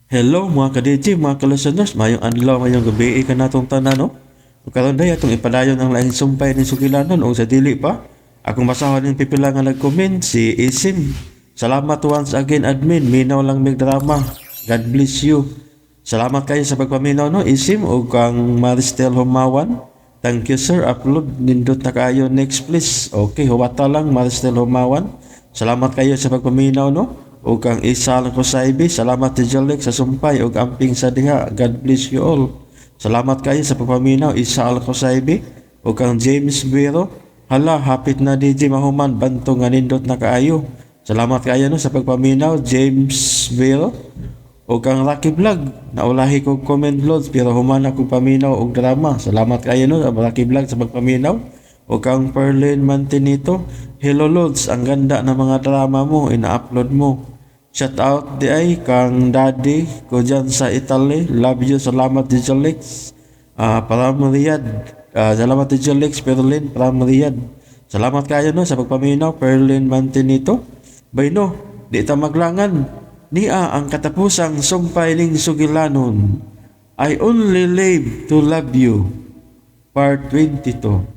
Hello mga ka-DJ, mga ka-listeners, mayong adlaw, mayong gabi ka natong tanan, no? Ug karon day atong ipadayon ang laing sumpay ning sugilanon og sa dili pa. Akong basahon ning pipila nga nag-comment si Isim. Salamat once again, admin, minaw lang mig drama. God bless you. Salamat kayo sa pagpaminaw, no, Isim, ug kang Maristel Humawan. Thank you, sir. Upload nindot na kayo, next please. Okay, huwata lang, Maristel Humawan. Salamat kayo sa pagpaminaw, no? Ug kang Isa lang ko sa IB, salamat ti Jolek sa sumpay ug amping sa diha. God bless you all. Salamat kayo sa pagpaminaw, Isa al Kosaibi, ug kang James Buero. Hala, hapit na DJ mahuman banto nga nindot na kaayo. Salamat kayo, no, sa pagpaminaw, James Buero. Ug kang Rocky Vlog, naulahi ko comment loads pero human ako paminaw og drama. Salamat kayo, no, Rocky Vlog, sa pagpaminaw. Ug kang Perlin Mantinito, hello Lods, ang ganda ng mga drama mo, ina-upload mo. Shout out di ay kang daddy ko dyan sa Italy. Love you, salamat DJ Lex. Para Riyadh. Salamat DJ Lex, Perlin, para Riyadh. Salamat kayo, no, sa pagpaminaw, Perlin Mantinito. Bayno, di ta maglangan. Nia ang katapusang sumpay ning sugilanon. I Only Live to Love You. Part 22.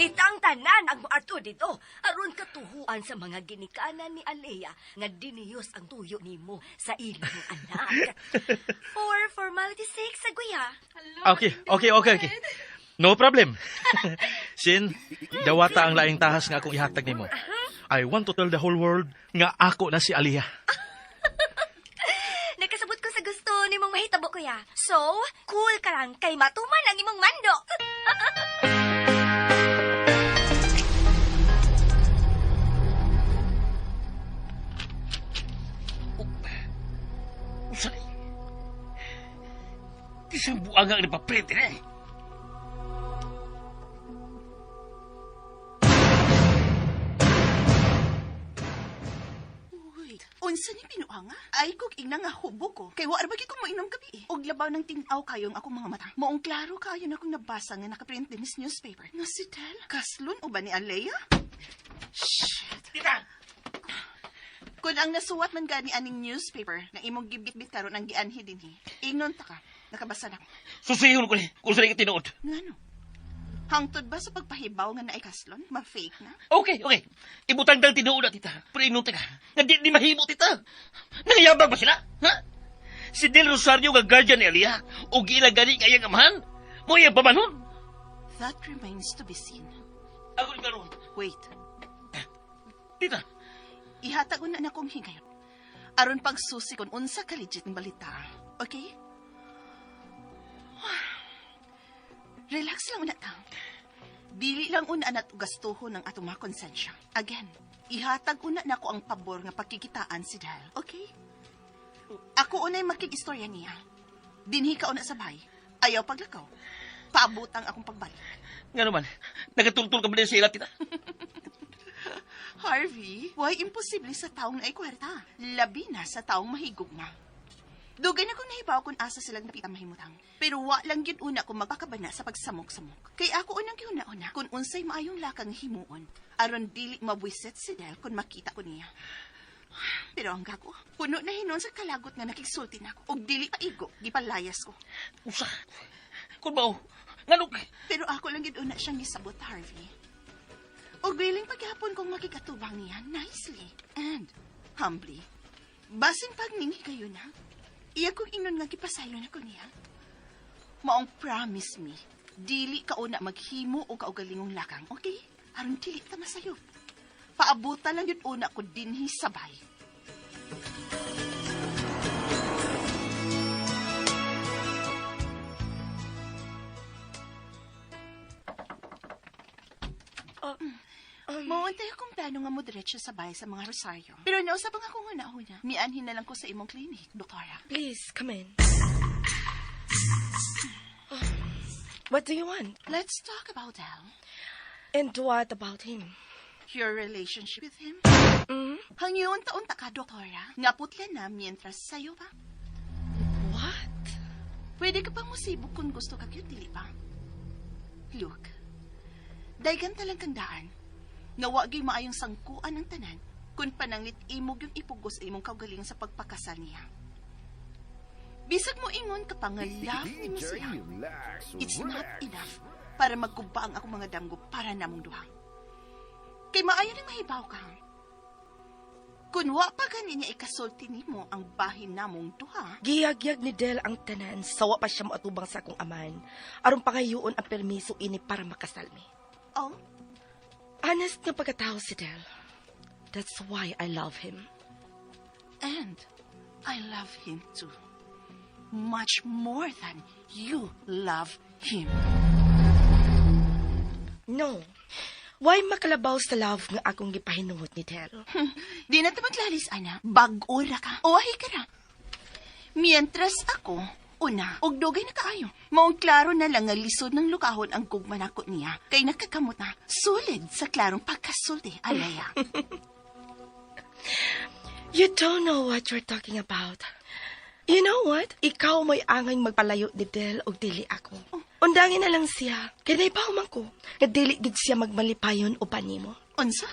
Kitang tanan ang moadto dito aron katuhuan sa mga ginikanan ni Alea nga diniyos ang tuyo nimo sa ilang anak. For formality sake, sa guya. Okay. No problem. Sin, dawata ang laing tahas nga akong ihatag nimo. I want to tell the whole world nga ako na si Aliyah. Nakasabot ko sa gusto nimong mahitabo, kuya. So, cool ka lang kay matuman ang imong mando. Usay. Isang buang ang ipaprint eh. Uy, unsa ni pinuanga? Ay, kog ingna nga hubo ko. Kay wa ra ko moinom gabi eh. Og labaw ng tin-aw kayo ang akong mga mata. Moong klaro kayo na akong nabasa nga nakaprint din sa newspaper. Nga si Tel, kaslon o ba ni Alea? Shit. Tita! Kung ang nasuwat man gani aning newspaper na imong gibitbit karon ang gianhi dinhi. Ingnon ta ka. Nakabasa na ko. Susihon ko ni kung sa tinuod. Ngano? Hangtod ba sa pagpahibaw nga naay kaslon? Ma-fake na? Okay. Ibutang dang tinuod na, tita. Pero ingnon ta ka. Nga di mahimo, tita. Nangayabang ba sila? Ha? Si Del Rosario nga guardian ni Aliyah o gila gani nga iyang amahan? Mo iyang pamanhon? That remains to be seen. Ako ni karon. Wait. Tita, Ihatag una na kong higayon. Aron pagsusi kung unsa ka legit ng balita. Okay? Relax lang una ta. Dili lang una na gastuhon ng atong mga konsensya. Again, ihatag una nako ang pabor nga pakikitaan si Del. Okay? Ako unay makig-istorya niya. Dinhi ka una sabay. Ayaw paglakaw. Paabot ang akong pagbalik. Nga naman, nagatultul ka ba din sa ila, tita? Harvey, why imposible sa taong naay kwarta? Labi na sa taong mahigugma. Dugay na kong nahibaw kung asa silang napita mahimutang. Pero wa lang gyud una kung magpakabana sa pagsamok-samok. Kay ako unang gihuna-una kung unsay maayong lakang himuon. Aron dili mabwisit si Del kung makita ko niya. Pero ang gago, puno na hinon sa kalagot nga nakigsulti na ako. Og dili pa igo, gipalayas ko. Usa. Kung mao, nganong. Pero ako lang gyud una siyang gisabot, Harvey. Og willing paghapon kong makikatubang niya nicely and humbly. Basin pag ninghi kayo na, iya kong ingnon nga gipasaylo na ko niya. Maong promise me, dili ka una maghimo o kaugalingong lakang, okay? Aron dili ta masayop. Paabutan lang yun una ko dinhi sabay. Mauntay akong plano nga mo diretso sa bahay sa mga Rosario. Pero nausap ang akong una-una. Mianhin na lang ko sa imong clinic, doktora. Please, come in. Oh, what do you want? Let's talk about Al. And what about him? Your relationship with him? Mm? Hangyon taon ta ka, doktora. Nga putla na mientras sayo pa. What? Pwede ka pang musibok kung gusto ka cute, dili pa? Look, daygan talang kang daan. Nga wa gyud maayong sangkuan ang tanan kung pananglit imo gyung ipugos ang imong kaugalingon sa pagpakasal niya. Bisag mo ingon ka pa nga love nimo siya, it's not enough para magguba ang akong mga damgo para namong duha. Kay maayo nang mahibaw ka. Kung wa pa gani niya ikasulti nimo ang bahin namong duha, Giyagyag ni Del ang tanan, sawa pa siya moatubang sa akong amahan aron pangayoon ang permiso ini para makasal mi. Oh, Honest nga pagkatao si Del. That's why I love him. And I love him too. Much more than you love him. No. Why makalabaw sa love nga akong gipahinuhot ni Del? Di na ta maglalis, ana. Bag-o ra ka. Owahi ka ra. Mientras ako, una, og dugay na kaayo. Maong klaro na lang nga lisod ng lukahon ang gugma nako niya. Kay nakakamot na, sulid sa klarong pagkasulti, Alea. You don't know what you're talking about. You know what? Ikaw may angay magpalayo ni Del og dili ako. Undangin na lang siya. Kay nahibaw man ko nga dili gid siya magmalipayon uban nimo. Unsa?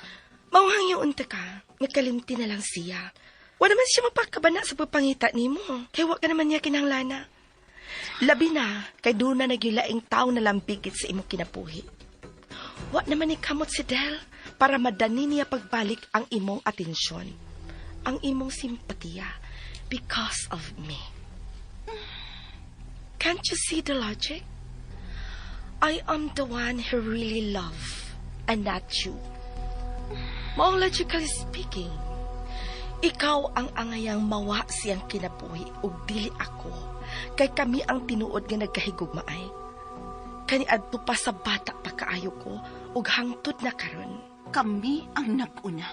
Mauhangyo unta ka, nga kalimti na lang siya. Wa naman siya mapakabana sa pagpangita nimo. Kay wa ka naman niya kinanglana. Labi na, kay duna na gyud laing tao na lambigit sa imong kinabuhi. Wa naman ni kamot si Del para madani niya pagbalik ang imong atensyon, ang imong simpatiya because of me. Can't you see the logic? I am the one who really love and not you. Maong logically speaking, ikaw ang angayang mawa siyang kinabuhi ug dili ako kay kami ang tinuod nga nagkahigugmaay. Kani adto pa sa bata pa kaayo ko ug hangtod na karon. Kami ang nag-una.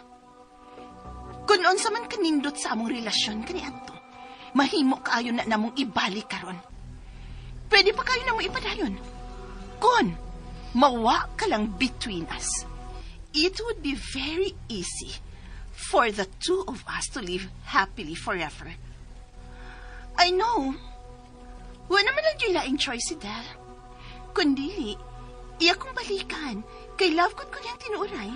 Kung unsa man kanindot sa among relasyon kaniadto, mahimo kaayo na namong ibalik karon. Pwede pa kaayo namong ipadayon. Kung mawa ka lang between us, it would be very easy for the two of us to live happily forever. I know. Wala naman ang laing choice si Del. Kundi, iya kong balikan. Kay love ko niyang tinuoray.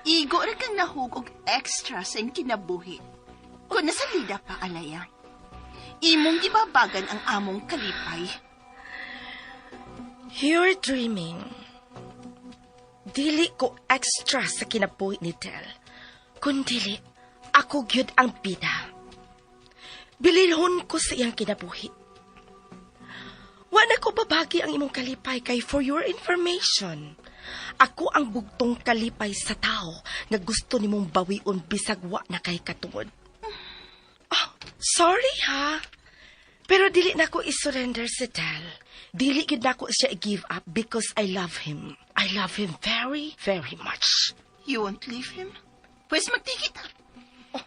Igo ra kang nahug og extra sa iyong kinabuhi. Kung nasa lida pa, Alaya. Imong gibabagan ang among kalipay. You're dreaming. Dili ko extra sa kinabuhi ni Del. Kundili, ako gyud ang bida. Bililhon ko sa iyang kinabuhi. Wa na ko babagi ang imong kalipay kay for your information. Ako ang bugtong kalipay sa tao nga gusto nimong bawion bisag wa na kay katungod. Oh, sorry ha. Pero dili na ko i-surrender si Del. Dili gid nako siya i-give up because I love him. I love him very, very much. You won't leave him? Pwes magtiki ta.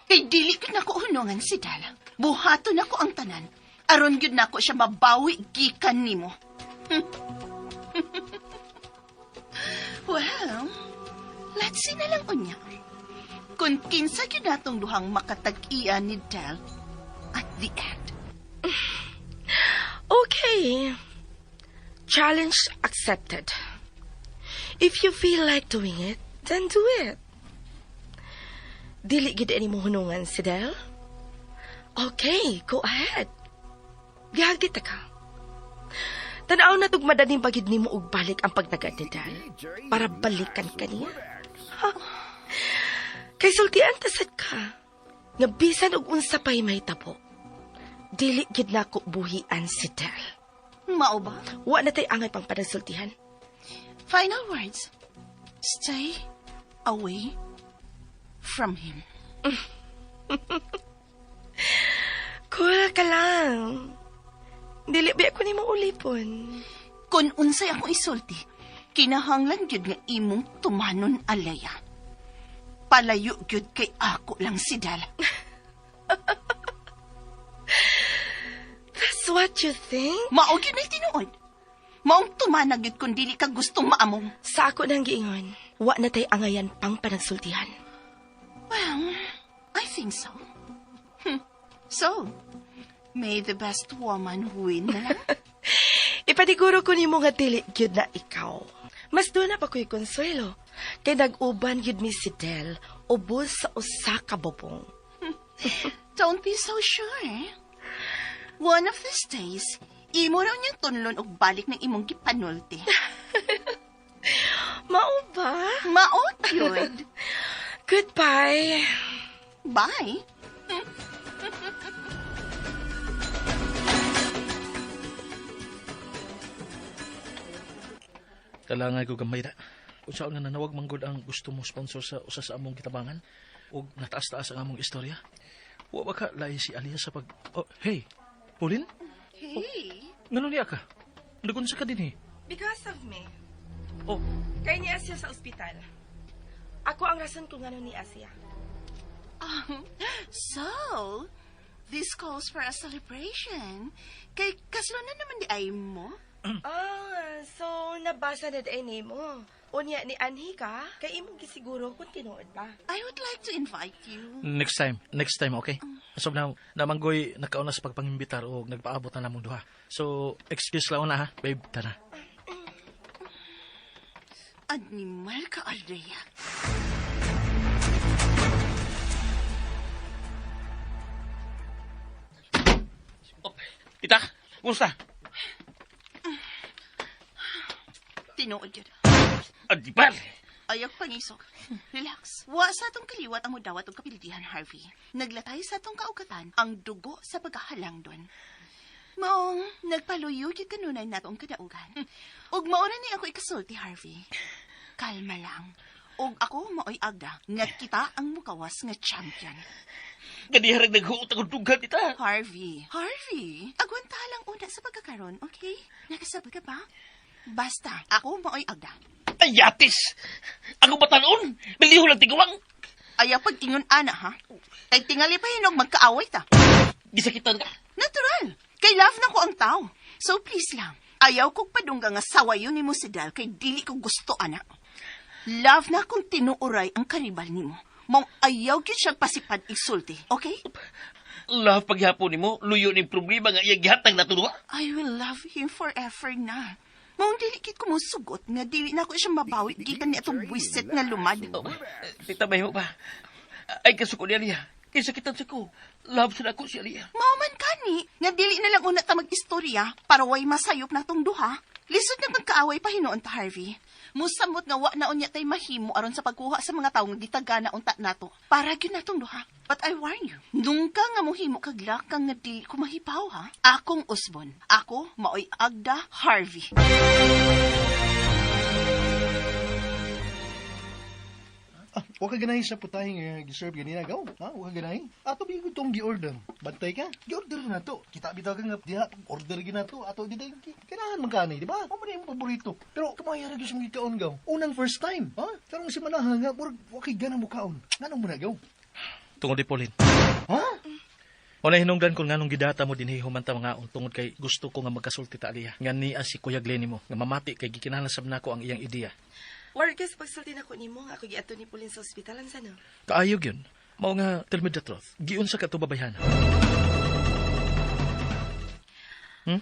Kay dili gyud nako hunungan si Del. Buhaton nako ang tanan. Aron gyud nako siya mabawi gikan nimo. Well, let's see na lang unya kung kinsa gyud natong duhang makatag-iya ni Del at the end. Okay. Challenge accepted. If you feel like doing it, then do it. Dili gid ani mo hunungan si Del? Okay, go ahead. Gihagit ka. Tanaw na tug madaning pagid nimo og balik ang pagtagad ni Del para balikan ka niya. Ha? Kay sultian ta sad ka nga bisan og unsa pa'y mahitabo, dili gid nako buhian si Del. Mao ba? Wa na tay angay pang panagsultihan. Final words. Stay away from him. Cool ka lang. Dili ba ako nimo ulipon? Kung unsay akong isulti, kinahanglan gyud nga imong tumanon, Alaya. Palayo gyud kay ako lang si Del. That's what you think? Mao gyud na'y tinuod. Maong tumana gyud kung dili ka gustong maamong. Sa ako nang giingon, wa na tay angayan pang panagsultihan. Well, I think so. So, may the best woman win na lang. Ipaniguro ko nimo nga dili gyud na ikaw. Mas doon na pa ko'y konsuelo. Kay nag-uban gyud mi si Del, ubos sa usa ka bubong. Don't be so sure, eh? One of these days, imo raw niyang tunlon og balik ng imong gipanulti. Mao ba? Mao gyud. Goodbye. Bye. Kalangay ko gamay na. Unsaon nga nanawag manggod ang gusto mo sponsor sa usa sa among gitabangan ug nataas-taas ang among istorya. Wa ba ka lain si Alia sa pag... Oh, hey, Pauline? Hey. Ngano niya ka? Nagunsa ka din eh. Because of me. Oh, Kay niya siya sa ospital. Ako ang rason kung ano ni Asia. So, this calls for a celebration. Kay kaslo na naman di ay mo. Ah, so nabasa na day nimo. Unya ni Anhi ka, kay imong gisiguro kung tinuod ba. I would like to invite you. Next time. Next time, okay? So now, namanggoy nakauna sa pagpangimbitar o nagpaabot na namong duha. So, excuse lang na ha, babe, tara. Animal ka, Alrea. Oh, tita, kumusta? Tinuod yun. Adibal! Ayaw pangisok. Relax. Wa sa atong kaliwat ang mudawat og kapildihan, Harvey. Naglatay sa atong kaugatan ang dugo sa paghahalang doon. Maong nagpaluyo gyud kanunay nato ang kadaugan. Ug mao ra ni ako ikasulti, Harvey. Kalma lang. Ug ako maoy agda nga kita ang mukawas nga champion. Ganiharag naghuot ang dughan, tita. Harvey, Harvey, agwanta lang una sa pagkakaron, okay? Nakasabot ka ba? Basta, ako maoy agda. Ay, yatis! Ako batanon! Biliho lang tiguang! Ayaw pag-ingon ana, ha? Kay tingali pa hinog magkaaway ta. Gisakitan ka. Natural. Kay love na ko ang tao. So please lang, ayaw kog padungga nga sawayon nimo si Del kay dili ko gusto ana. Love na kung tinuuray ang karibal nimo. Mong ayaw gyud siya pasipad isulti, okay? Love paghapon nimo, luyo ning problema nga iyang gihatag na tuwa. I will love him forever na. Maong dili kit ko mosugot nga dili na ko siya mabawi gikan ni atong buwisit nga lumad. Oh, tita, may ba? Ay, kasuko ni Alia. Kay sakitan sa ko. Love sa ako si Alia. Mao man kani nga dili na lang una ta mag-istorya para way masayop na tong duha. Lisod na magkaaway pa hinuon ta, Harvey. Musamot nga wa na unya tay mahimo aron sa pagkuha sa mga tawo nga gitagana unta nato. Para gyud natong duha. But I warn you, nungka nga mohimo kag lakang nga dili ko mahipaw ha. Akong usbon. Ako maoy Agda Harvey. Ah, wa ka ganahin sa putahe nga gi-serve ganina gaw. Ha? Wa ka ganahin. Ato bi tong gi-order. Bantay ka. Gi-order na to. Kita bitaw ka nga diha order gyud nato. Ato di kailangan man kani, di ba? Mao man imong paborito. Pero kamaya ra gyud sa mga kaon gaw. Unang first time, ha? Karong si Manaha nga murag wa kay ganang mukaon. Nganong mo na gaw? Tungod di Pauline. Ha? O nahinungdan ko nganong gidata mo dinhi human ta mga tungod kay gusto ko nga magkasulti ta Alia. Nga niya si Kuya Glenny mo nga mamati kay gikinahanglan sab nako ang iyang ideya. Wargas pagsulti na ko nimo nga ako giadto ni Pauline sa ospital unsa no? Kaayog yun. Mao nga tell me the truth. Giunsa ka to babayhana?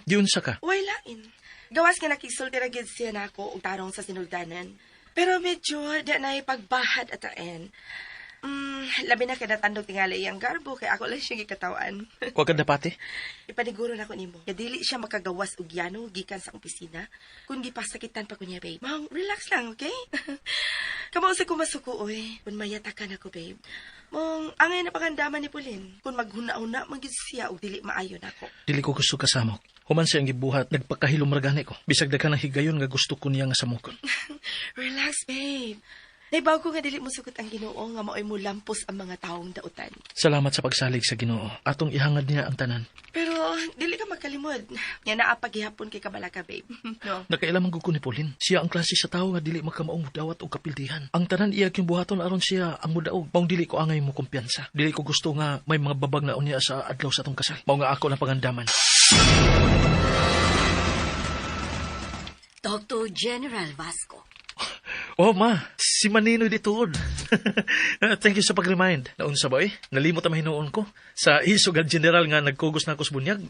Giunsa ka? Way lain. Gawas nga nakisulti ra gyud siya nako og tarong sa sinultanan. Pero medyo di na pagbahad at aen. Labi na kay natandog tingali iyang garbo kay ako lang siya gikatawan. Wa ka dapati? Ipaniguro na ko nimo. Nga dili siya makagawas og yano gikan sa opisina kung gipasakitan pa ko niya, babe. Ma'am, relax lang, okay? Kamao sa kumasuko, oy. Kung mayata ka na ko, babe. Mong angay na pagandaman ni Pauline. Kung maghuna-una man gyud siya og dili maayo nako. Dili ko gusto kasamok. Human siya ang gibuhat, nagpakahilom ra gani ko. Bisag daghan ang higayon nga gusto ko niya nga samokon. Relax, babe. Naibaw ko nga dili mo sugot ang Ginoo nga maoy mo lampos ang mga taong dautan. Salamat sa pagsalig sa Ginoo. Atong ihangad niya ang tanan. Pero dili ka magkalimod. Nga naa paghihapon kay kabalaka, babe. No. Nakailaman ko ni Pauline. Siya ang klase sa tawo nga dili makamaong mudawat og kapildihan. Ang tanan iya yung buhaton aron siya ang mudaog. Maong dili ko angay mo kumpiyansa. Dili ko gusto nga may mga babag na unya sa adlaw sa atong kasal. Mao nga ako na pangandaman. Dr. General Vasco. Oh ma, si Maninoy dituod. Thank you sa pag-remind. Naunsa ba eh? Nalimot ang mahinuon ko. Sa isog ang general nga nagkugos na ako sa bunyag.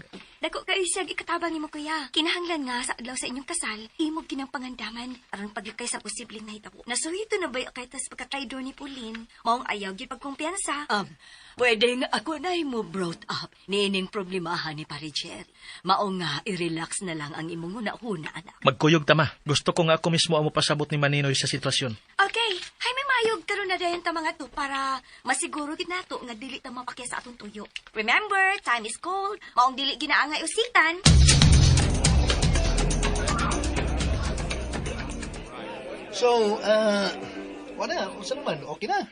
Dako kayo siyang ikatabang nimo kuya. Kinahanglan nga sa adlaw sa inyong kasal, imog kinang pangandaman aron paglikay sa posibleng nahitabo. Nasuhito na ba kay tas pagka-traidor ni Pauline? Maong ayaw gyud pagkumpiyansa. Pwede nga ako na mo brought up niining problemahan ni Pare Jerry. Mao nga i-relax na lang ang imong huna-huna, anak. Magkuyog tama. Gusto ko nga ako mismo ang mapasabot ni Maninoy sa sitwasyon. Okay, hay may mayog karon na dayon ta mga to para masiguro gid nato nga dili ta mapakya sa atong tuyo. Remember, time is gold. Maong dili ginaangay usitan. So, wala, unsa naman, okay na.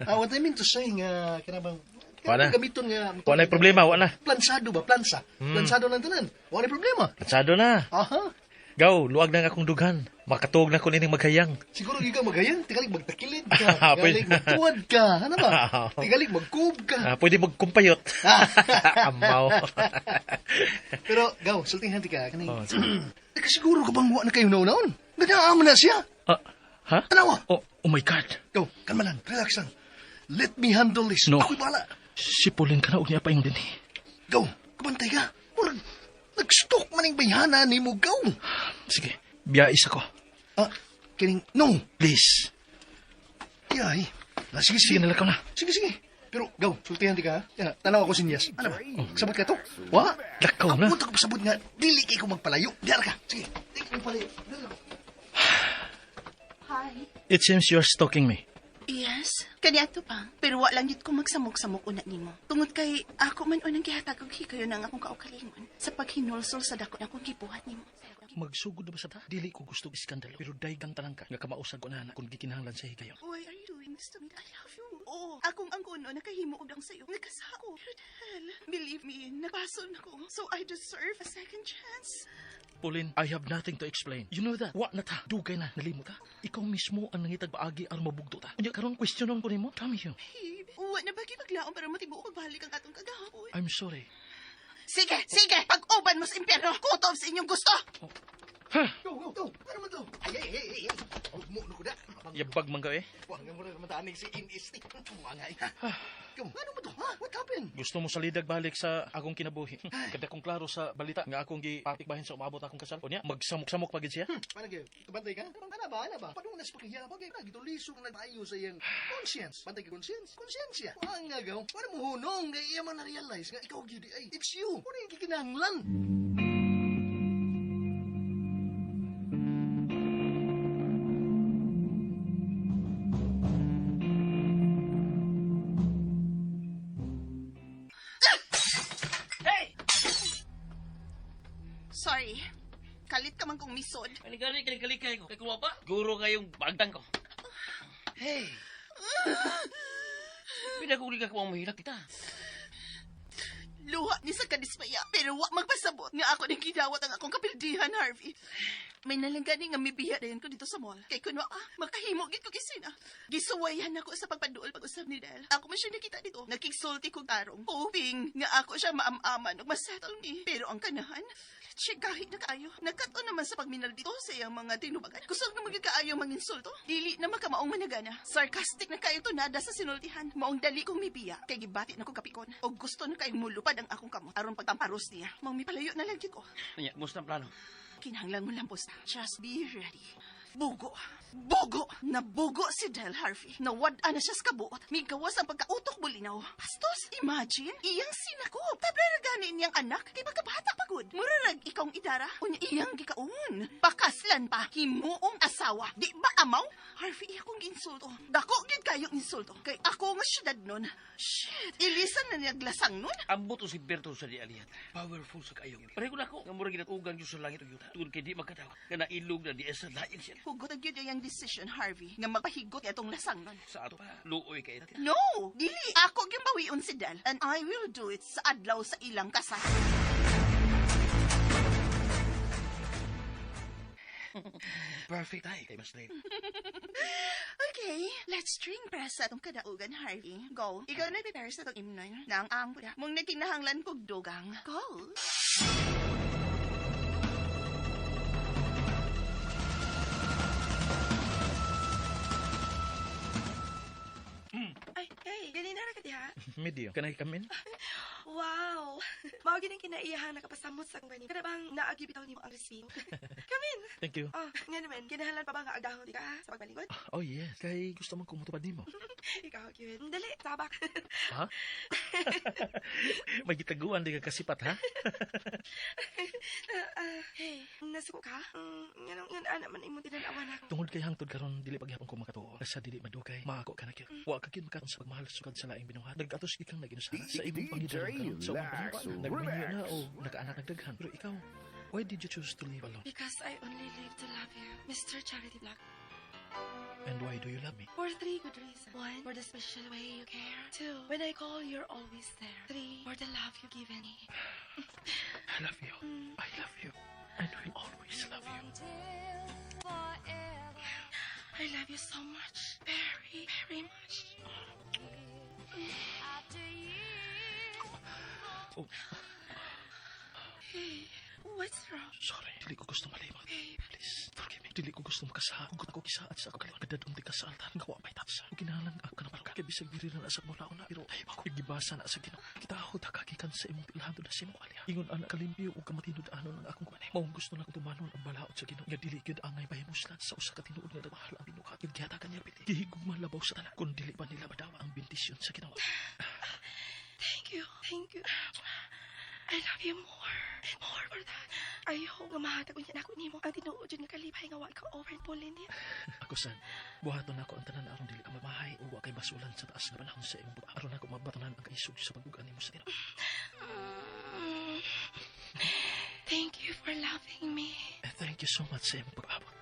What I mean to say nga, kanabang, Wala. Gamiton nga. Wala problema, wala. Plansado ba? Plansa. Plansado lang tanan. Wala problema. Plansado na. Aha. Gaw, luwag na nga akong dughan. Makatuog na ko nining maghayang. Siguro ikaw magayang, tigalig magtakilid ka, Pwede. tigalig magtuwad ka, ano ba? Tigalig magkub ka. Pwede magkumpayot. Amaw. Pero, gaw, sultihan ti ka, kaning, Oh, sige. nakasiguro ka bang wa na kayo naon-naon? Ganaan mo na siya. Ha? Tanawa. Oh my God. Gaw, kalma lang, relax lang. Let me handle this. No. Ako'y bahala. Si Pauline ka na, huwag niya pa yung din. Gaw, kabantay ka. Murag, nag-stalk maning bayhana ni mo, gaw. Sige, biyais ako. Kining, no. Please. Yay. Sige, Sige, sige. nalakaw na. Sige, sige. Pero, gaw, sultihan di ka, ha? Yan, tanaw ako sinyas. Ano ba? Sabot ka to? Wa? Lakaw na. Ang punta ko pasabot nga, dili kay ko magpalayo. Diyan ka. Sige, dili ko magpalayo. Diyan ka. Hi. It seems you're stalking me. Yes, kaniadto pa. Pero wa lang yun ko magsamok-samok una nimo. Tungod kay ako man unang gihatag og hikayon ang akong kaugalingon sa paghinulsol sa dako na akong gibuhat nimo. Magsugod na ba sa ta? Dili ko gusto iskandalo. Pero daygang tanang ka. Nga kamausag ko na kung gikinahanglan sa higayon. Why are you doing this to me? I love you. Oo, akong ang kuno nakahimo og lang sa'yo. Nakasako. Pero dahil, believe me, napaso na ko. So I deserve a second chance. Pauline, I have nothing to explain. You know that. Wa na ta. Dugay na. Nalimot ta. Ikaw mismo ang nangitag paagi aron mabugto ta. Unya karon questionon ko nimo. Damn you. Babe, wa na ba gipaglaom para matibuok pagbalik ang atong kagahapon? I'm sorry. Sige, sige! Pag-uban mo sa impyerno, kutob sa inyong gusto! Ha? Go, go, go. Ano man to? Ay, ay, ay, ay, ay. Oh, mo, ko da. Yabag man ka eh. Wag nga mo rin matanig si NST. Tuwa nga eh. Go, ano mo to? Ha? What happened? Gusto mo salidag balik sa akong kinabuhi. Kada kong klaro sa balita nga akong gipatikbahin sa umabot akong kasal. Unya, magsamok-samok pagid siya. Paano kayo? Kabantay ka? Ano ba? Ano ba? Paano nas pakihiyabag eh? Gitulisok na tayo sa iyang conscience. Bantay ka conscience? Conscience. Wag nga gaw. Paano mo hunong? Nga iya man na-realize nga ikaw gyud ay. It's you. Ano yung kikinahanglan? Hey! Sorry. Kalit ka man kong misod. Kaligari, kaligay ko. Kay kuha pa. Guro ngayong bagdang ko. Hey! Pinaguli ka ko ang mahilak kita. Luha ni sa kadismaya, pero wa magpasabot nga ako ning gidawat ang akong kapildihan, Harvey. May nalanggani nga mibiya dayon ko dito sa mall. Kay kunwa makahimo gid ko gisina. Gisuwayan ako sa pagpaduol pag-usab ni Del. Ako man siya nakita dito. Nakigsulti kog tarong. Hoping nga ako siya maam-aman ug masettle ni. Pero ang kanahan, siya kahit na kaayo. Nagkat-on naman sa pagminal dito sa iyang mga tinubagan. Kusog na mga kaayo manginsulto. Dili na makamaong managana. Sarcastic na kayo tunada sa sinultihan. Maong dali kong mibiya. Kay gibati na ko kapikon. O gusto na kayong mulupad ang akong kamot. Aron pagtamparos niya. Maong mipalayo na lang ko. Nya, musta ang plano? Kinahanglan mo lang posta. Just be ready. Bugo. Bugo! Nabugo si Del Harvey. Nawad-an na siya sa kabuot. Migawas ang pagkautok bulinaw. Bastos, imagine, iyang sinakop. Tabla na gani niyang anak, kay pagkabata pagod. Murarag ikawng idara, unya iyang gikaon. Pakaslan pa, himuong asawa. Di ba amaw? Harvey, iya kong insulto. Dako gid kayong insulto. Kay ako nga syudad nun. Shit, ilisan na niyaglasang nun. Ambot o si Berto sa di aliyat. Powerful sa kayo. Pareho na ako. Nga mura ginatugang Diyos sa langit o yuta. Tungod kay di magkatawa. Nga nailog na di sa lain siya. Hugot ang gyud iyang decision, Harvey, nga magpahigot itong lasang nun. Sa ato pa, luoy kay natin. No! Dili! Ako gyud bawion si Del, and I will do it sa adlaw sa ilang kasal. Perfect ay kay Mas Lane. Okay, let's drink para sa atong kadaugan, Harvey. Go. Ikaw na prepare sa atong imnoy. Nang ang pula. Mong nagkinahanglan kog dugang. Go. Ay, hey, ganina ra ka diha. Medyo. Can I come in? Wow! Mao Mao gini kinaiyahang nakapasamot sa akong banig. Kada bang naagi bitaw nimo ang respeto. Come in. Thank you. Oh, nga naman, kinahanglan pa ba nga agdahon di ka ha, sa pagbalingkod? Oh, yes. Kay gusto man kong mutupad nimo. Ikaw, cute. Dali, tabak. Ha? May gitaguan di ka kasipat, ha? Hey, nasuko ka? Nganong ngan ana man imong tinanawan ako. Tungod kay hangtod karon dili paghapon ko makatuo. Sa dili madugay, maako ka na gyud. Wa ka gyud makaton sa pagmahal sukad sa laing binuhat. Nag-atos gid kang naginusara sa imong pangidaron karon sa ubang panguban. Nagminyo na o nakaanak nagdaghan. Pero ikaw, why did you choose to live alone? Because I only live to love you, Mr. Charity Black. And why do you love me? For three good reasons. One, for the special way you care. Two, when I call, you're always there. Three, for the love you've given me. I love you. I love you. And will always love you. I love you so much. Very, very much. Oh, Hey, what's wrong? sorry. Dili ko gusto malimot. Babe. Please, forgive me. Dili ko gusto makasaka. Kung ako kisaad sa ako kaliwat. Kadadong di ka sa altar. Nga wa may tatsa. Ug kinahanglan ako ka na paluka. Kay bisag diri na sa mula una. Pero ay ako gibasa na sa Ginoo. Kita ako takagikan sa imong pilhan na sa imong alya. Ingon ana kalimpyo ug kamatinud-anon ang akong kuan. Maong gusto na akong tumanon ang balaod sa Ginoo. Nga dili gyud angay pahimuslan sa usa ka tinuod nga nagmahal ang binuhat. Nga gihatagan niya pili. Gihigugma labaw sa tanan. Kun dili pa nila madawa ang bendisyon sa Ginoo. Thank you. Thank you. I love you more and more for that. I hope nga mahatag unya nako nimo ang tinuod jud nga kalipay nga wa ka over Pauline. Ako sad, buhaton nako ang tanan aron dili ka mamahay o wa kay basulan sa taas nga panahon sa imong pag aron nako mabatonan ang kaisog sa pagbugan nimo sa Ginoo. Thank you for loving me. And thank you so much sa imong pag-abot.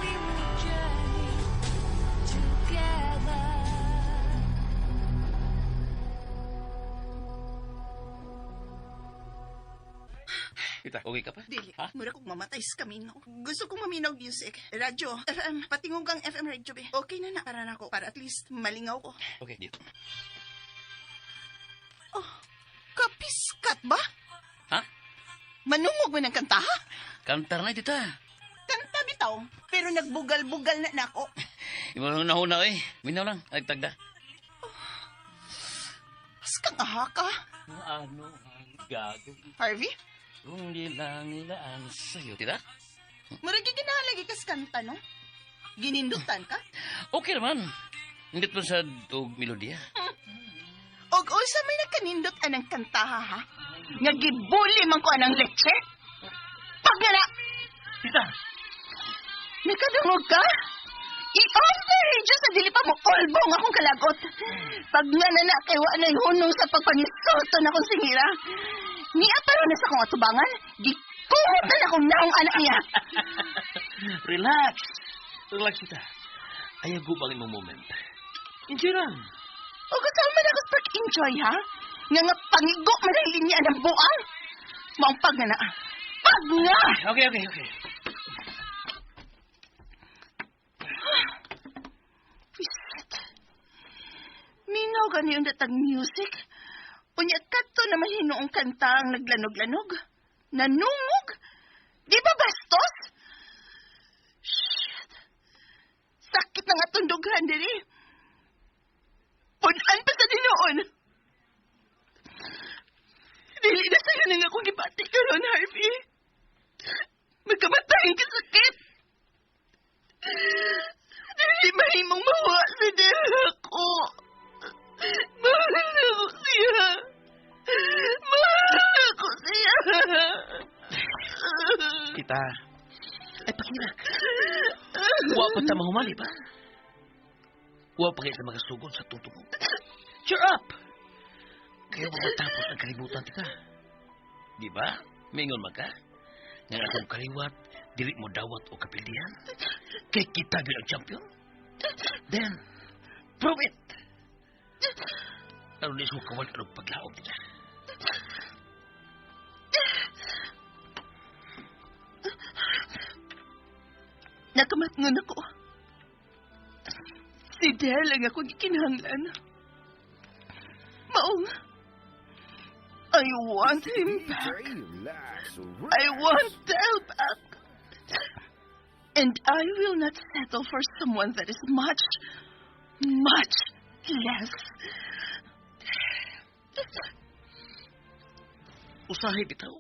We will journey together. Tita, okay ka pa? Dili, Ha? mura kong mamatay sa kamino. Gusto kong maminaw music. Radyo, FM, patingog ang FM radio be. Okay na na para nako, para at least malingaw ko. Okay, dito. Oh, kapiskat ba? Ha? Manungog mo ng kanta, ha? Kantar na, tita. Kanta bitaw, pero nagbugal-bugal na nako. Imo lang nahuna, eh. Minaw lang, ay tagda. Askang aha ka. Ano ang gagawin Harvey, kung di lang ilaan sa'yo, tita? murag ginahalagi kas kanta, no? Ginindutan ka? Okay naman. Hindi pa sa og melodiya. Og unsa may nagkanindot anang kanta, ha? Nga gibuli man ko anang leche? Pag nga na, Tita! nakadungog ka? I-off the radio sa dili pa mo olbong akong kalagot. Pag nga na na kay wa na'y hunong sa pagpangisulto na akong singira. Niya pa na sa akong atubangan, gikuhot na akong naong anak niya. Relax. Relax, tita. Ayaw gubang imong moment. Enjoy lang. O kasama na ako sa pag-enjoy, ha? Nga nga pangigo man ang linya ng buang. Maong pag nga na. Pag nga! Okay. Wisit. Minaw gani ang datag music. Unya kadto na mahinoong kanta ang naglanog-lanog. Nanungog. Di ba bastos? Shit. Sakit na nga tundughan diri. Punan pa sa dinoon. Dili na sa'yo na nga akong gibati karon, Harvey. Magkamatay ka sakit. Dili mahimong mawa si Del ako. Mahal ako siya. Mahal ako siya. Tita. Ay, pakirak. Wa pa ta mahumali ba? Wa pa kita makasugod sa tutubo. Cheer up! Kaya matapos ang kalibutan, tita. Di ba? Mingon man ka? Nga atong kaliwat, dili mo dawat o kapildihan. Kay kita gyud ang champion. Then, prove it! Aron di ko kawal og paglaom, tita. Nakamatngon ako. Si Del ang akong gikinahanglan. Maong, I want him back. I want Del back. And I will not settle for someone that is much, much Yes. Usahay bitaw.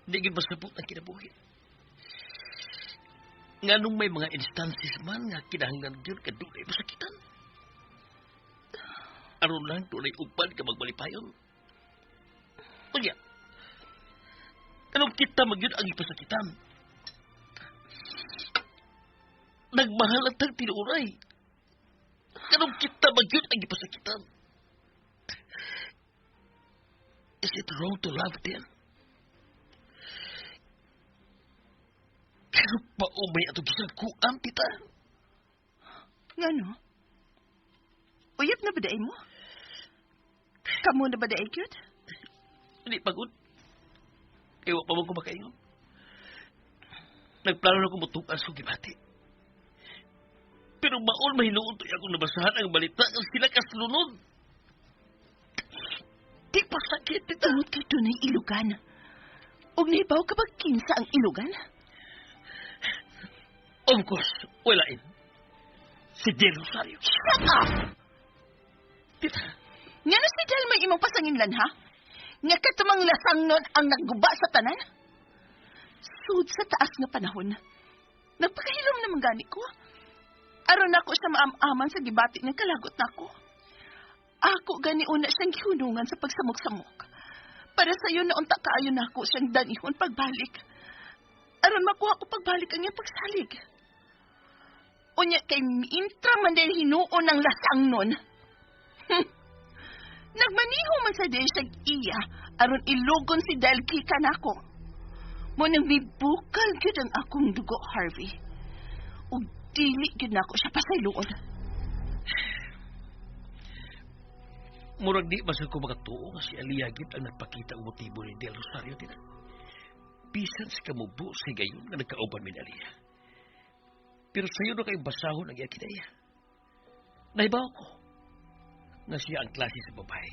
Di gyud masabot ang kinabuhi. Nganong may mga instances man nga kinahanglan gyud ka dunay masakitan. Aron lang dunay uban ka magbalipayon. Unya, anong kita magyud ang ipasakitan? Nagmahal ang tag tinuray. Anong kita magyud ang ipasakitan? Is it wrong to love them? Pero paumay atong gisagkuan, tita. Ngano? Uyab na ba daay mo? Kamu na ba daay, cute? Hindi pagod. Kaya wa pa mo ko makaingon. Nagplano na ko mutukan sa gibati. Pero maon mahinuon to akong nabasahan ang balita nga sila kaslunod. Di pa sakit, tita. Tungod kay dunay ilugan. Ug nahibaw ka ba kinsa ang ilugan? Of course, walain. Si Del Rosario. Shut up! Tita, Ngano si Del may imong pasanginlan, ha? Nga katumang lasang nun ang nagguba sa tanan? Sud sa taas nga panahon. Nagpakahilom naman gani ko. Aron ako siya maam-aman sa gibati ng kalagot nako. Ako gani una siyang gihunungan sa pagsamok-samok. Para sayo na unta kaayo nako siyang danihon pagbalik. Aron makuha ko pagbalik ang iyang pagsalig. Unya kay miintra man dahil hinuon ng lasang nun. Nagmaniho man sa dahil siyang iya aron ilugon si Del Kika nako. Mo nang mibukal gyud ang akong dugo, Harvey. Ug dili gyud nako siya pasayloon. Murag di ba ko makatuo nga si Aliyah gid ang nagpakita og motibo ni Del Rosario, tita. Bisan sa kamubo sa gayon nga nagkauban mi ni Aliyah. Pero sayo na kayong basahon ang iya kinaya. Nahibaw ko nga siya ang klase sa babae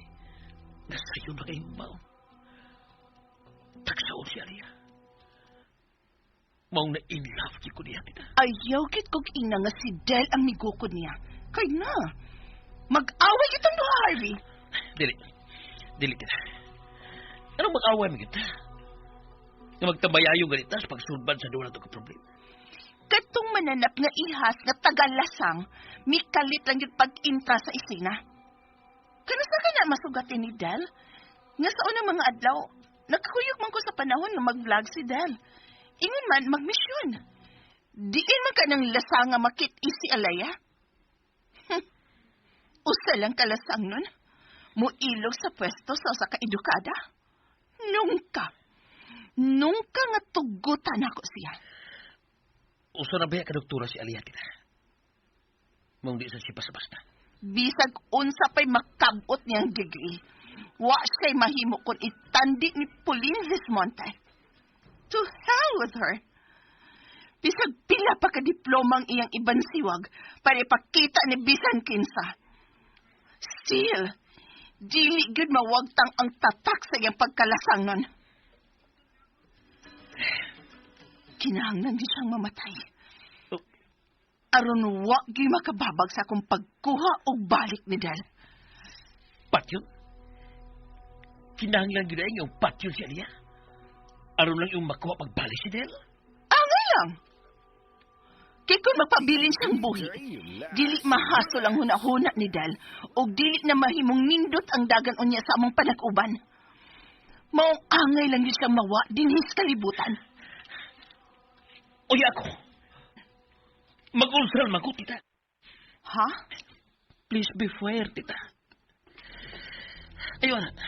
nga sayo na kayong maon. Tagsaon si Aliyah. Maong na in love di ko niya, tita. Ayaw gid kog ina nga si Del ang migukod niya. Kay na, mag-away kitang duha, Harvey. Dili. Dili, tita. Anong mag-away mo kita? Nga magtabayayo ganita sa pagsulbad sa doon na ito ka problema. Katong mananap nga ihas nga tagalasang, mikalit lang yung pag-intra sa isina. Kanasa ka na masugatin ni Del? Nga sa unang mga adlaw, nakakuyog man ko sa panahon nga mag-vlog si Del. Ingon man, magmisyon. Diin man ka ng lasang nga makit-isi alaya. Usa lang kalasang nun. Muilog sa pwesto sa usa ka edukada. Nunca. Nunca nga tugutan ako siya. Usa na ba ka doktora si Aliyah, tita? Mong di sa siya basta-basta. Bisag unsa pa'y makabot niyang degree. Wa siya'y mahimo kung itandi ni Pauline Vismonte. To hell with her. Bisag pila pa ka diplomang iyang ibansiwag para ipakita ni bisan kinsa. Still, dili gyud mawagtang ang tatak sa iyang pagkalasang nun. Kinahanglan di siyang mamatay. Aron wa gyud makababag sa akong pagkuha og balik ni Del. Patyon? Kinahanglan gyud ay yung patyon si Aliyah. Aron lang yung makuha pagbalik si Del. Angay lang. Kay kung magpabilin siyang buhi, dili mahasol ang hunahuna ni Del o dili na mahimong nindot ang dagan unya sa among panag-uban. Maong angay lang yun siyang mawa dinhis kalibutan. Uy, ako. Mag-ulsal man ko, tita. Ha? Please be fair, tita. Ayun, anak.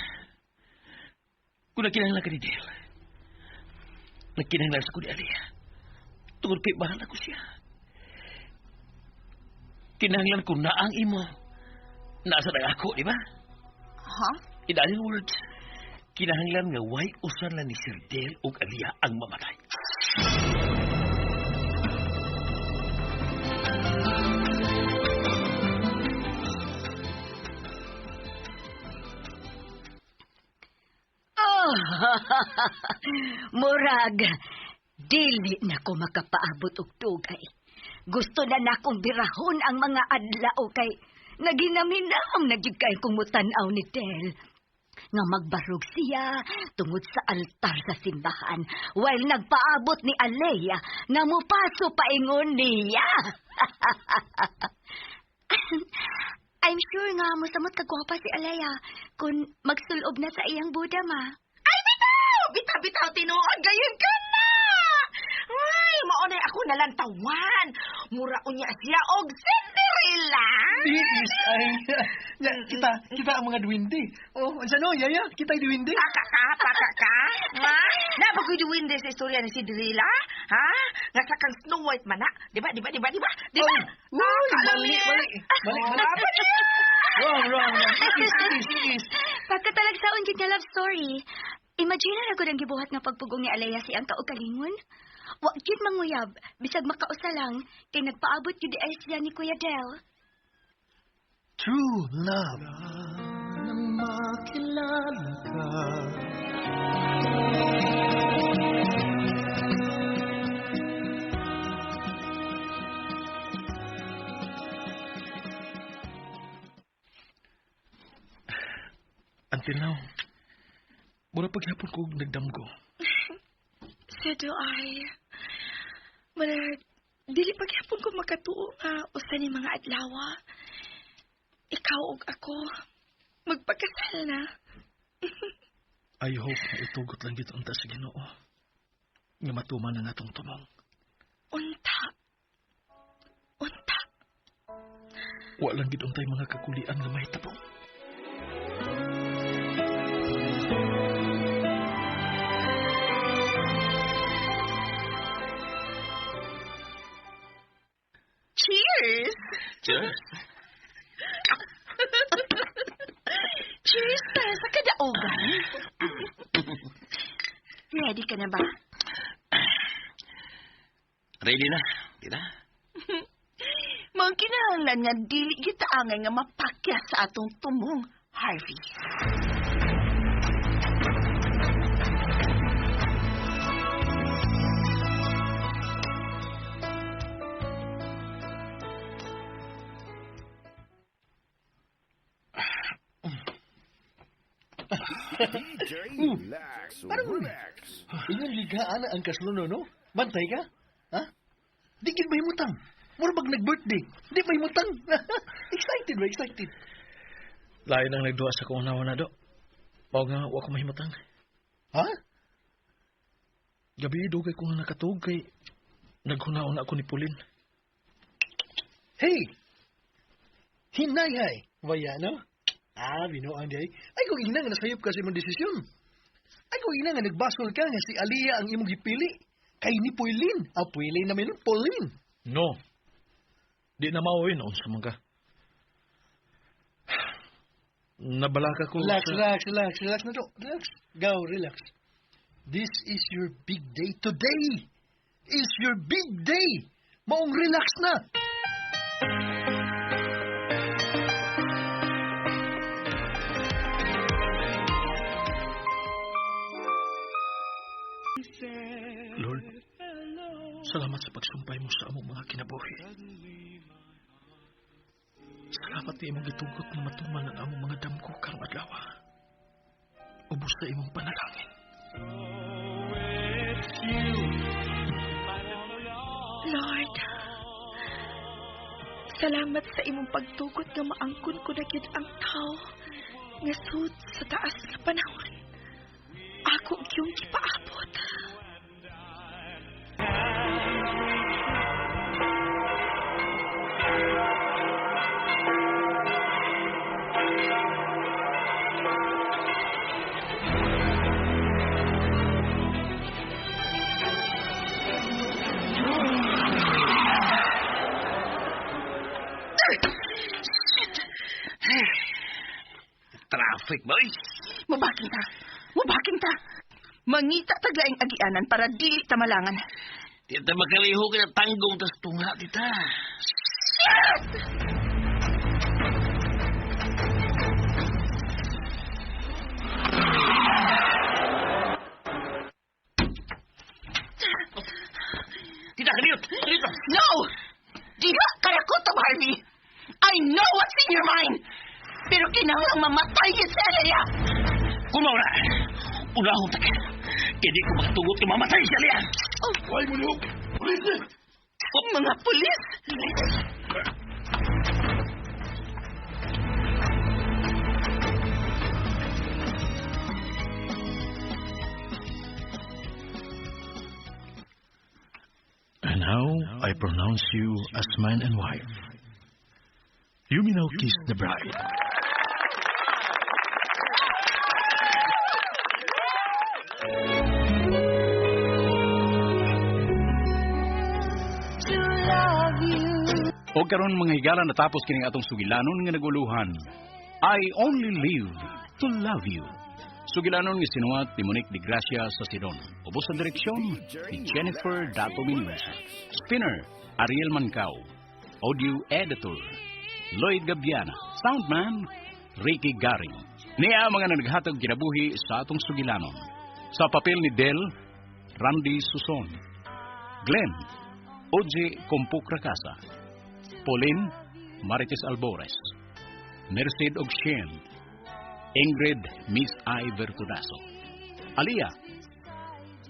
Kung nagkinahanglan ka ni Del, nagkinahanglan sa ko ni Aliyah. Tungod kay mahal ako siya. Kinahanglan ko na ang imo. Nasa na ako, di ba? Ha? In other words, kinahanglan nga way usan lang ni Sir Del ug Aliyah ang mamatay. Oh, murag, dili na ko makapaabot og dugay. Gusto na nakong birahon ang mga adlaw kay Naginaminam na gyud kay kong mutan-aw ni Del. Nga magbarog siya tungod sa altar sa simbahan while nagpaabot ni Alea nga mupaso paingon niya. I'm sure nga mosamot kagwapa si Alea kung magsulob na sa iyang buda, ma. Ay, bitaw! Bitaw, bitaw, tinuod, gayon ka na! Ay, maunay ako nalantawan. Mura unya siya og Cinderella. Biis ay ya, kita ang mga duwende. Oh, unsa no, yaya? Kita ay duwende. Paka ka, paka ka. Ha? Napa ko'y duwende sa istorya ni Cinderella? Ha? Nga sa kang Snow White man na. Di ba, di ba, di ba, di ba? Di ba? Uy, mali, Nakakalamin. mali. Mali, mali. Apa niya? Wrong, wrong, wrong. Ikis, ikis, ikis. Pagkatalagsaon gid nga love story. Imagine na gud ang gibuhat nga pagpugong ni Alea si ang kaugalingon. Wa gyud manguyab, bisag makausa lang kay nagpaabot gyud di ay siya ni Kuya Del. True love. Until now, mura paghapon ko nagdamgo. So do I. Murag, dili paghapon ko makatuo nga usa ni mga adlawa. Ikaw ug ako, magpakasal na. I hope na itugot lang gito unta sa Ginoo. Nga matuman na natong tumong. Unta. Unta. Wa lang gid untay mga kakulian nga mahitabo. Cheers! Cheers. Cheers para sa kadaugan. Ready ka na ba? Ready na, tita. Mong kinahanglan nga dili kita angay nga mapakya sa atong tumong, Harvey. Parang, ingon gigaan ang kasluno, no? Bantay ka? Ha? Di gid mahimutang. Mura bag nag-birthday. Di mahimutang. Excited ba? Excited. Lain ang nagduwa sa kong unawa na do. Mao nga wa ko mahimutang. Ha? Gabi dugay ko nga nakatug kay naghunaon ako ni Pauline. Hey! Hinayhay! Waya, no? Ah, binuang di ay. Ay, kung ina nga nasayop ka sa imong desisyon. Ay, kung ina nga nagbasol ka nga si Aliyah ang imong gipili. Kay ni Pauline. Ah, Pauline na meron, Pauline. No. Di na mauwi noon sa mga. Nabalaka ko Relax, sa... relax, relax, relax na to. Relax. Go, relax. This is your big day today. Is your big day. Maong relax na. Lord, salamat sa pagsumpay mo sa among mga kinabuhi. Salamat na imong gitugot nga matuman ang among mga damgo karong adlaw. Ubos sa imong panalangin. Lord, salamat sa imong pagtugot nga maangkon ko na gyud ang tao nga sud sa taas nga panahon. Ako gyud gipaabot. Traffic ba, oy? Mubaking ta. Mubaking ta. Mangita taglaing agianan para dili ta malangan. Tita, makaliho ka na tanggong tas tunga, tita. Shit! Tita, kaliyot! Kaliyot! No! Diha ka na kutob, Harvey! I know what's in your mind. Pero kinahanglang mamatay gyud si Alea. Kung mao na, unahon ta ka. Kay di ko makatugot nga mamatay si Alea. Oh. Why mo lihok? Pulis eh! Mga pulis! And now I pronounce you as man and wife. You may now kiss the bride. To love you. O karon, mga higala, natapos kining atong sugilanon nga naguluhan, "I Only Live to Love You." Sugilanon nga sinuwat ni Monique de Gracia sa Sidon. Ubos sa direksyon ni Jennifer Dato Mendoza. Spinner, Ariel Mancao. Audio editor, Lloyd Gabiana. Soundman, Ricky Garing. Niya mga naghatag kinabuhi sa atong sugilanon. Sa papel ni Del, Randy Suson. Glenn, Oje Kompuk Rakasa. Pauline, Marites Albores. Merced og Shane, Ingrid Miss I. Vertudazo. Alia,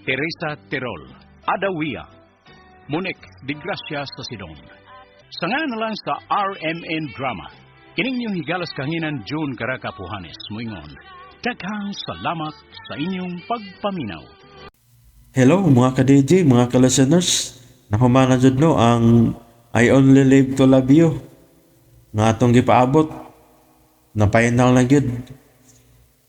Teresa Terol. Adawia, Monique de Gracia sa Sidon. Sa nga na lang sa RMN Drama, kining inyong higalas kahanginan, June Karaka Puhanes, muingon: Daghang salamat sa inyong pagpaminaw. Hello mga ka-DJ, mga ka-listeners. Nahuman na jud, no, ang "I Only Live to Love You" nga atong gipaabot. Na final na gyud.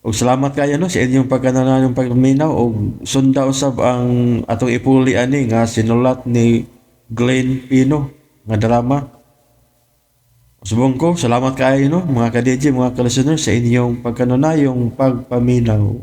Ug salamat kayo, no, sa inyong pagkananayong pagpaminaw ug sunda usab ang atong ipuli ani nga sinulat ni Glenn Pino nga drama. Subong ko, salamat kayo, no, mga ka-DJ, mga ka-listeners, sa inyong pagkanunayong pagpaminaw.